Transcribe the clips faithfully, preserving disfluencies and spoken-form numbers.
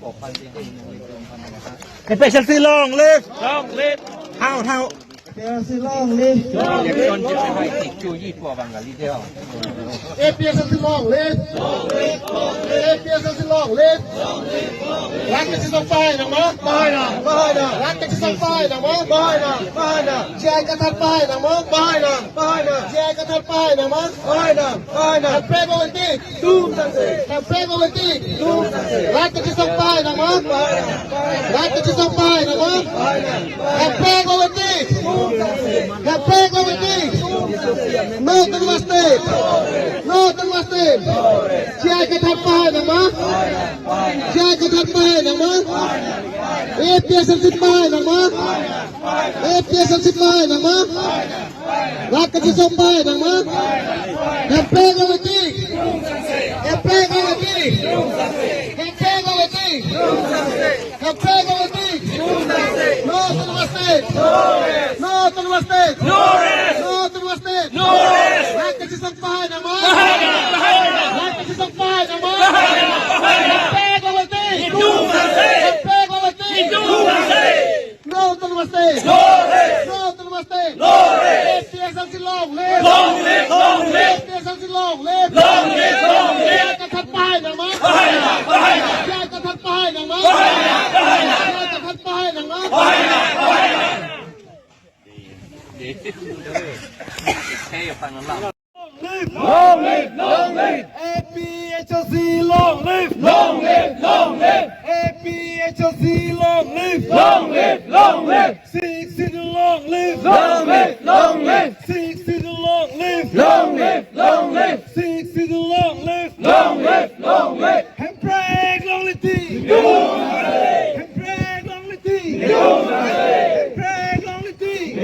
A P H L C long live! Long live! Hao, hao! A P H L C long live! Election jiha hai tik chu ji po Bangali de ho. A P H L C long live! A P H L C long live! Rat kachesong pahai nangma? Pahai nang, pahai nang. Rat kachesong pahai nangma? Pahai nang, pahai nang. J I Kathar pahai nangma? Pahai nang, pahai nang. J I Kathar pahai nangma? Pahai nang, pahai nang. Hemprek ong tik. Dum sangse. Hemprek ong tik. Dum sangse. Rat kachesong pahai nangma? Pahai nang, pahai nang. Rat kachesong pahai nangma? Pahai nang, pahai nang. Hemprek ong tik. Dum sangse. Hemprek ong tik. Dum sangse. No Autonomous State. No Autonomous State. J I Kathar pahai nangma? J I Kathar pahai nangma? A P H L C pahai nangma? A P H L C pahai nangma? Rat kachesong pahai nangma? Hemprek ong tik. Hemprek ong tik. Hemprek ong tik. Hemprek ong tik. No Autonomous State. No Autonomous State. No Autonomous State. Rat kachesong pahai nangma? Rat kachesong pahai nangma? Hemprek ong tik. Hemprek ong tik. No Autonomous State. No Autonomous State. A P H L C long live. Long live, long live. A P H L C long live. Long live, long live. J I Kathar pahai nangma? Pahai nang, pahai nang. J I Kathar pahai nangma? Pahai nang, pahai nang. J I Kathar pahai nangma? Pahai nang, pahai nang. Long live, long live. A P H L C long live. Long live, long live. A P H L C long live. Long live, long live. Sixth Schedule long live. Long live, long live. Sixth Schedule long live. Long live, long live. Sixth Schedule long live. Long live, long live. Hemprek longle tik. Hemprek longle tik. Hemprek longle tik.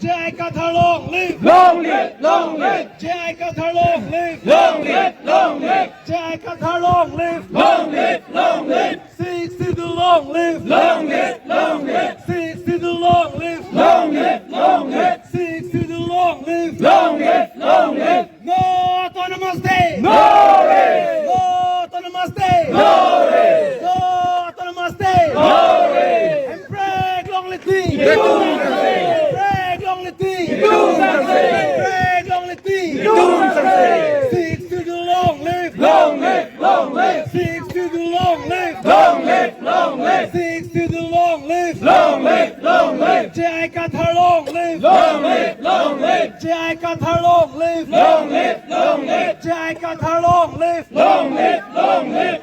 J I Kathar long live. Long live, long live. J I Kathar long live. Long live, long live. J I Kathar long live. Long live, long live. Sixth Schedule long live. Long live, long live. Sixth Schedule long live. Long live, long live. Sixth Schedule long live. Long live, long live. No Autonomous State. No rest. No Autonomous State. No rest. No Autonomous State. No rest. Hemprek longle tik. Hemprek longle tik. Hemprek longle tik. Sixth Schedule long live. Long live, long live. Sixth Schedule long live. Long live, long live. Sixth Schedule long live. Long live, long live. J I Kathar long live. Long live, long live. J I Kathar long live. Long live, long live. J I Kathar long live. Long live, long live.